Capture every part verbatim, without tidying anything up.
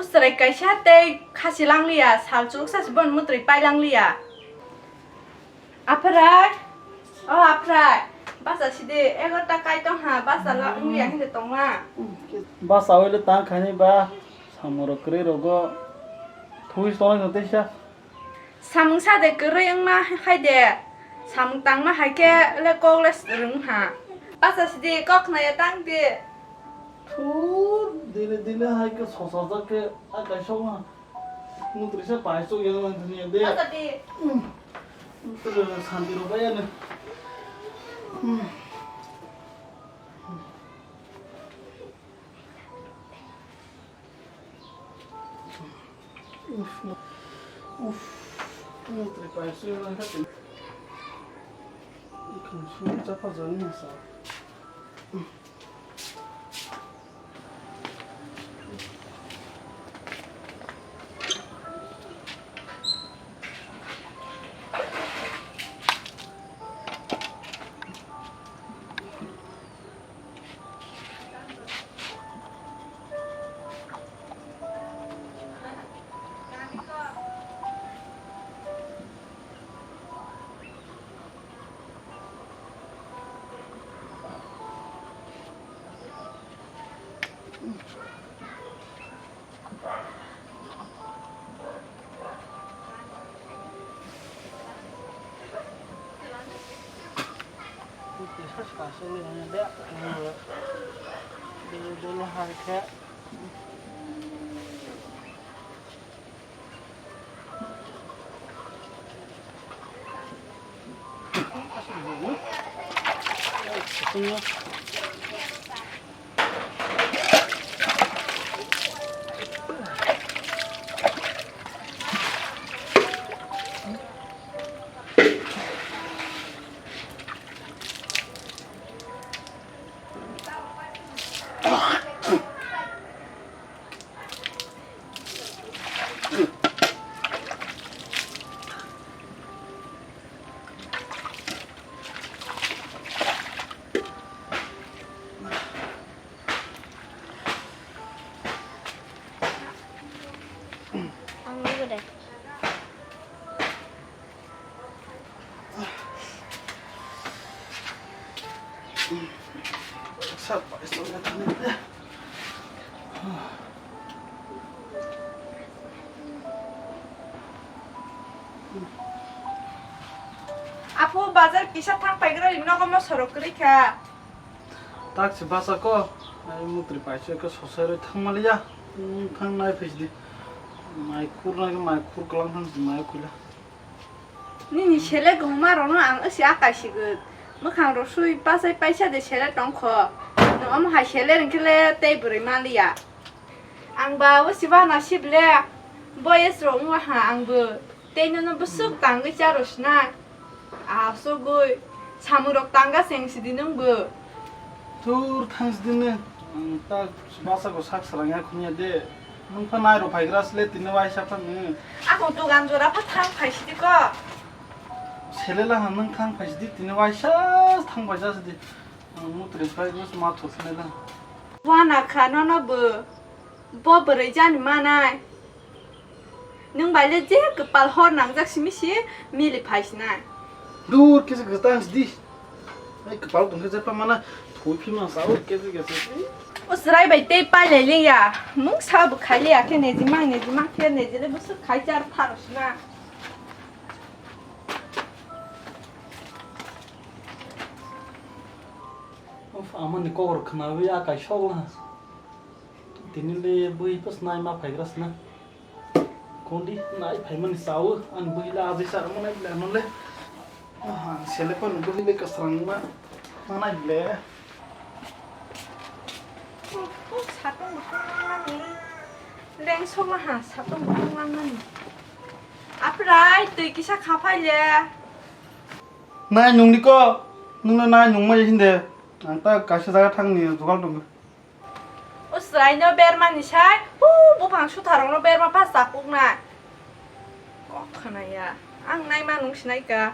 Chwrai kaisa tei khasi langliya, sal chuksa se bon mwtwi pai langliya. Aphrai, o Aphrai, basa sidi, egarota kai tong ha, basa la wngya hinwi tongma. Basa oile tang khani ba, samung rok kwrwi rogo, thui tongwi no teisa. Samung sa de kwrwi wngma hai de, samung tangma hai khe le kok le rwng ha. Basa sidi, kok khnaya tang di. Thur, dile dile hai khe sosajak khe, a kaisok ma. Mutrisa paisok yang lang thani de. Basa di. Hmm. Mutrisa santi rok ya ne. Hmm. Uff, uff, mutrisa paisok yang lang thani. Ikhun sung chapa jani masa. Ang lugu de. Apo bazar kisa thang paigra ri nogo mo sorok kwrwi kha. Tak se basa ko, ai mutri paisa khe sosai rwi thang maliya. Nwng thang nai phaisidi. Mai khur nai mai khur kwlang thang si mai khuila. Nini sele kwbangma rokno ang wsi akai sigwk. Mwkhang rok sui pasai paisa de sele tongkho. Nwng omo hai sele rwngkhe le tei bwrwi manliya. Ang ba wsi ba nasib le. Boyes rok wngwa ha ang bo. Tei nono bwswk tangwi charo sina. Asugwi samung rok tanga seng sidi nwng bo. Tur thang sidi nwng. Ang ta basa ko sak salangya khunya de. Nwng pha nai rok phaigra sle tini waisa pha nwng. Ako dogan jora pha thang phai sidi ko. Sele la nwng thang phai sidi tini waisa thang phai ja sidi. Ang mutri phai bus ma thosne la. Wana kha nono bo. Bo bwrwi jani manai. Nwng bai le je kwpal hor nangjak simi si mili phai sinai. Dur kisa kwtang sidi. Ai kwpal tongkhe je pha mana thoi phima sao kisa kisa. O chwrai bai tei pailai liya. Mung sa bo khai liya khe neji mang neji mang khe neji le bwswk khai char pharo sina. Of amani kokor khnawi akai sok la. Tini le bui pas nai ma phaigra sna. Kondi nai phaimani sao, ani bui la ajai sar mo nai le ano le. Ah, sele pan bui le kasrang ma, ma nai le. Satung butung nangmani. Leng soma ha, satung butung nangmani. Aprai, tui kisa khaphai le. Nai nungni ko, nungno nai nungmai hinde. Ang ta kaisa jaga thangni jugal tongo. O chwraino bermani sai, hu, buphang sutharokno berma pha chapuknai. Kok khanaya, ang naima nung sinai ka.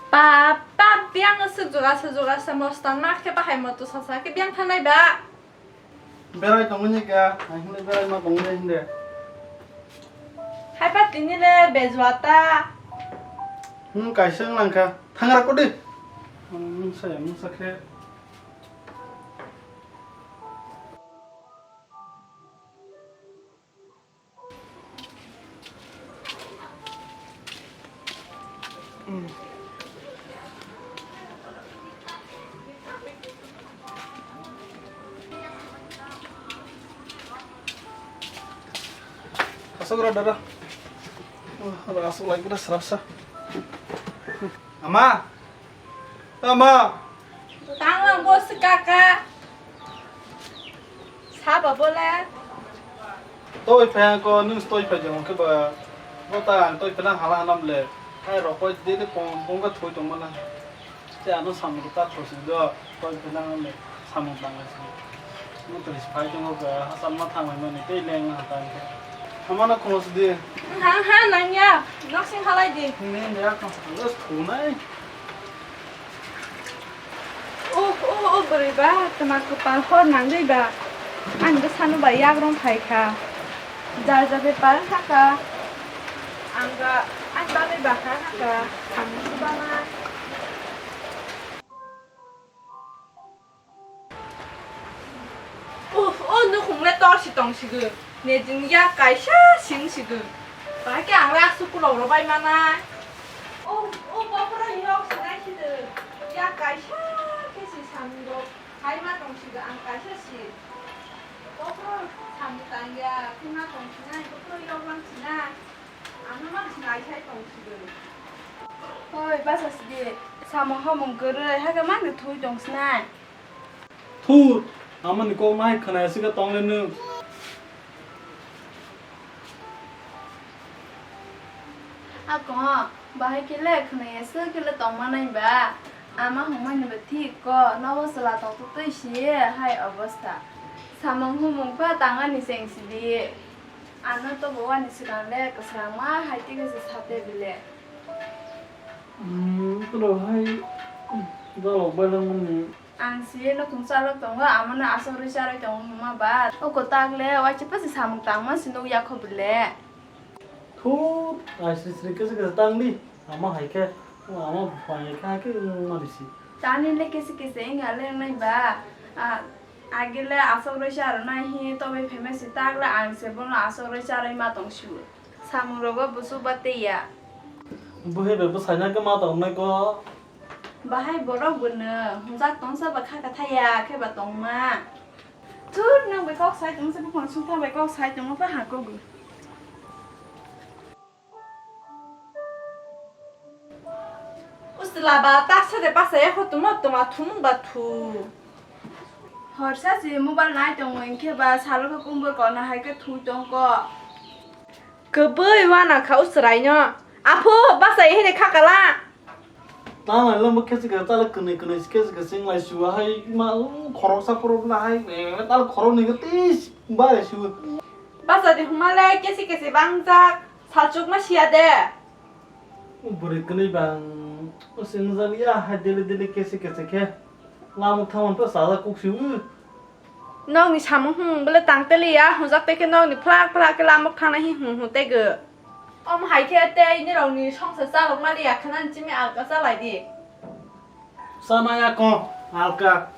Papa, biyang aswk jugasa jugasa mostan ma khe bahai moto sasa khe biyang thanai ba. Berai tongmani ka, ang hwnwi berai ma tongmani hwnde. Hai pa tini le bejua ta. Hmm, kaisa wng langkha. Thangra kodi. Hmm, saya mungsa khe. Asok ra dada. Wah, asok lagi dah serasa. Ama. Ama. Tang lang bo si kaka. Saba bole. Toi phai ko nung toi phai jong ke ba. Bo ta ang toi phai nang hala hanam le. Hai ro koi de de pong pong ka thoi tong mana. Te ano samung ta thoi si do. Toi phai nang le samung tang le. Mo to ris phai tong ga hasal ma thang mai mani te leng ha ta ke. Hamana khumos di. Ha ha nang ya. Nok sing halai di. Ni ya ko. Los thunai. Oh, oh, oh, bwrwi ba, twma kwpal hor nang dei ba. Ani bwsano ba yagrong phai kha. Jar jar bepar wng kha ka. Ang ba, ani bagwi ba kha kha ka. Ang ba ma. Uf, o nukhung le tor si tong sigwn. Nejin yak kaisa sing sigwn. Bahai khe ang le aswk kulok rw bai manai. Uf, o bokhorok yok sinai sigwn. Yak kaisa khe si samung rok hai ma tong sigwn ang kaisa si. Bokhorok samung tang ya, khe ma tong sinai, bokhorok yok lang sinai. Ano ma sinai sai tong sigwn. Hoi, basa sidi, samung hamung kwrwi, hakhe mangni thui tong sinai. Thur, amoni kok nahai khwnaya se khe tong le nwng. Ako, bahai khe le khwnaya se khe le tong manai ba. Ama hwnmani ba thik ko, nogo chwla tong twi si hai obostha. Samung humung pha tangani cheng sidi. Ano to bo ani swkang le kwsrangma hai tei khe se sate bile. Hmm, bwrwi hai dalok bailangmani. Ang si nukhung chalok tongo, amano aswk rwi charwi tongo hwnma ba. O kwtak le waisa pasi samung tangma si nukya kho bwle. Thut, ai sri sri kisa kisa tang di. Ama hai khe, ama buphang hai khe, hai khe wng mani si. Tani le kisa kisa wngya le wngnai ba. A, age le aswk rwi charwnai hi tobwi phaima si tak le ang se bono aswk rwi charwi ma tong si o. Samung rogo busu ba tei ya. Buhi bai bwsai na khe ma tong nai ko. Bahai borok bo no hwnjak tongsa ba kha kathai ya khe ba tongma. Thur, nwng bai kok sai tongsa buphang sungtha bai kok sai tongma ba ha kok. Usla ba tak sa de basa ya kho tongma tongma thumung ba thu. Horsa si mobile nai tongo hwnkhe ba salo khe kumbur kona hai khe thui tong ko. Kwbwi wana kha o chwraino. Aphu, bachai hini kha kala. Tang lai lambo khe chikha tala kwnwi kwnwi khe chikha sing lai suwa hai ma khoroksa phuru bla hai, eh, tal khorok ni khe tis bare suwa. Bachadi huma le kesi kesi bangjak, salchuk ma siya de. Bwrwi kwnwi bang, o sing jak ya hai dili dili kesi kesi khe. Lamuk thamon to sajak kuk siwu. Nokni samung hwnmung bwle tang teliya, hwnjak tei khe nokni phlak phlak khe lamuk thangnai hi hwn hwn tei gw. Omo hai khe tei nirokni songsa chalok maliya khwnani chimi alka chalai di. Chanaya ko alka,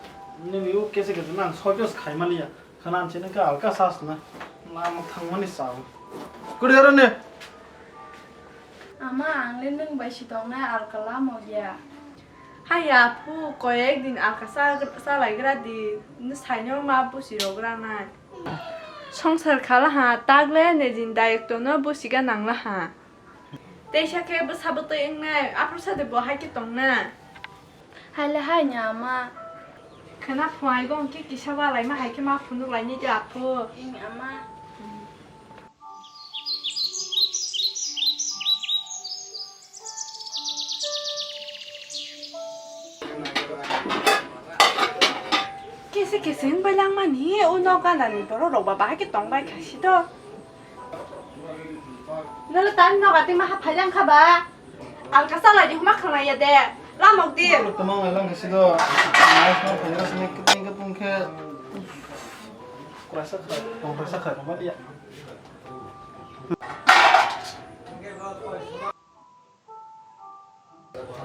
nini o kese kese nang soi khe khai maliya, khwnani chini khe alka sas na, lamuk thangmani sao. Kudi aro ne? Ama, ang le nwng bai si tongnai alka lamok ya. Hai aphu, koyek din alka cha-, chalaigra di, nw saino ma busi rogra nai. Songsar khala ha, tak le nejin dayoktw no busiga nangla ha. Teisa khe bwsa bwtwi wngnai, aphuru sa de bo hai khe tongna. Hai le hai nya ama. Khwna phuai bo hwnkhe kisa walai ma hai khe ma phunuk lai ni de aphu. Ing ama. Kese kese wng bai langmani, o nok gana ni borok rok ba bahai khe tong bai kha si do. Nolo tani noga twi ma haphai lang kha ba? Alka chalai di huma khwlai ya de. Lamok di. Tamo ngai lang kha si do. Nai song phai ra sini kiting kitung khe. Kurasa kha, tong kurasa kha, tong baliya.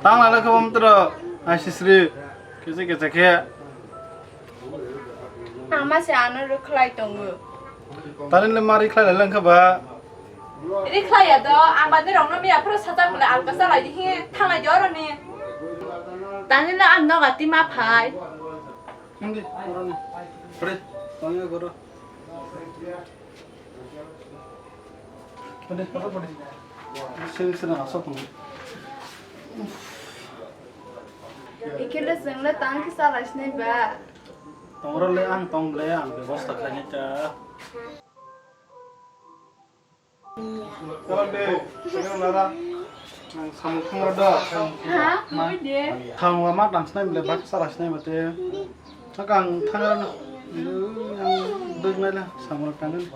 Tang lala khe bom tro, ai sisri, kisa kisa khe. Ama se ano rwkhlai tongo. Tani le mari khlai lala khe ba. Ri khlai ya do, ang bade rok no miya phuru sajak bole alka chalai di hi, thanglai di oro ni. Tani no ang noga tima phai. Hindi, oro ni. Pre, tong ya goro. Pade, pade, pade. Sini, sini, asal tong. Ikile sing le tang kisa lai sinai ba. Tong ro le ang tong le ang bebosta khaini ta. Jalan de, jalan lara. Ang samung thangma da. Ha? Mui de. Thangma ma dang sinai bele bak sara sinai mate. Thakang thangra na. Ang dek nai la samung tangin.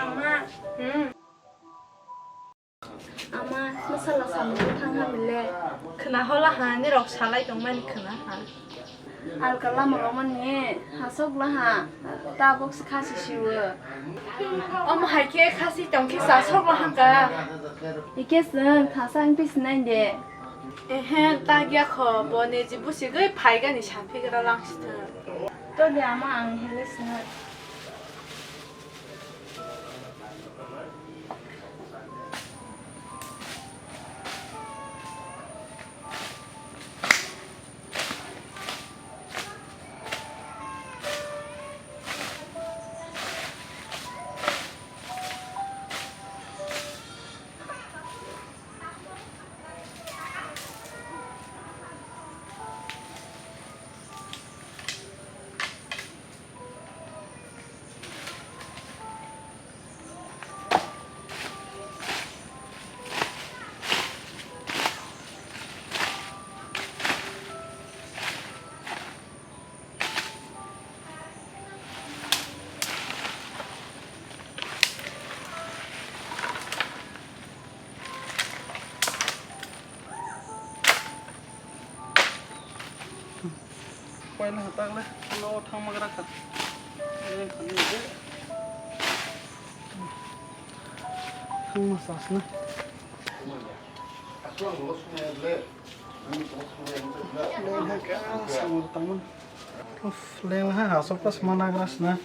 Ama. Hmm. Ama, masala samung thang hamile. Khna hola ha, nirok salai tongmani khna ha. Alka lama romani hasok la ha, tabok se khasi siwo. Omo hai khe khasi tong khe chasok la hangka. Ike chwng thasa wng phi sinai de. Ehe, tagya kho, bo neji busigwi phaigani saphigra langsitha. To de ama ang hele sinai. Paina hatak le, no thangma gra kha. Thangma sas na. Leng ha khe, ah, samung tangmani. Uff, leng ha, aswk ta sma nagra sna.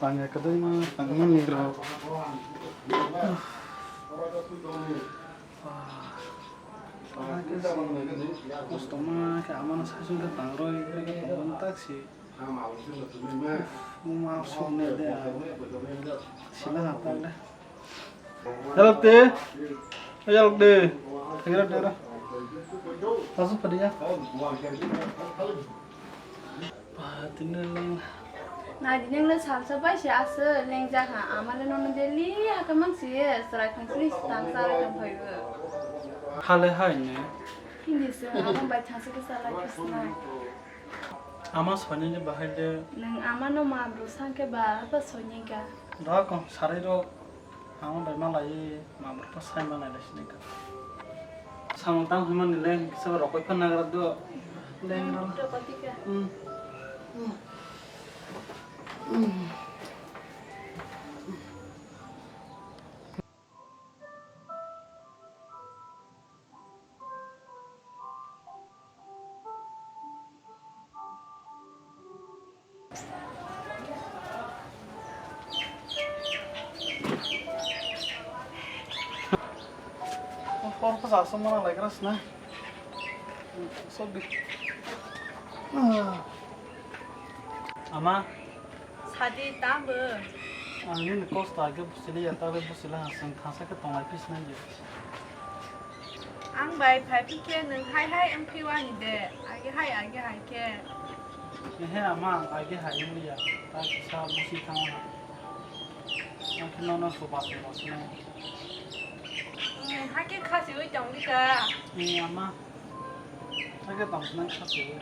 Tangya kwdwima, tangmani rok. Uff. Ah. Kosto ma khe amano saichung khe tangroi, bai khe tongmani tak si. Uff, buma aswk ne de. Sila ha tang de. Yalok de. Yalok de. Thagira de ra. Tasu padiya. Ba, tini leng. Nai di neng le salsa bai se aswk lengjak ha. Ama le nono daily hakhe mang si ye. Chwrai phang chini si tang chwrai tong phai o. Hale hai ne. Hindi se ama bai thang se ke salai kisnai. Ama soinani bahai le. Nwng ama no ma bwsang khe ba ba soinai ka. Da kong sarai rok. Ang bai malai ma bwrwkno sai manai lai sini ka. Samung tang hwnmani le kisa rokoi phan nagra do. Lengra. Rokoti ka. Hmm. Hor khe aswk mana laikra sna. Sorry. Ama. Sadi tamo. Ang nini kosto age busili ya, tabe busila hasing khasa khe tonglai phisna ya. Ang bai phai phikhe nwng hai hai wng phiwani de, age hai, age hai khe. Ehe, ama, ang age hai wng liya, ta kisa busi thango ha. Ang khe nono suba suba sino. Nwng hakhe khasiwi tongdi ka? Ee, ama, hakhe tong sino khasiwi.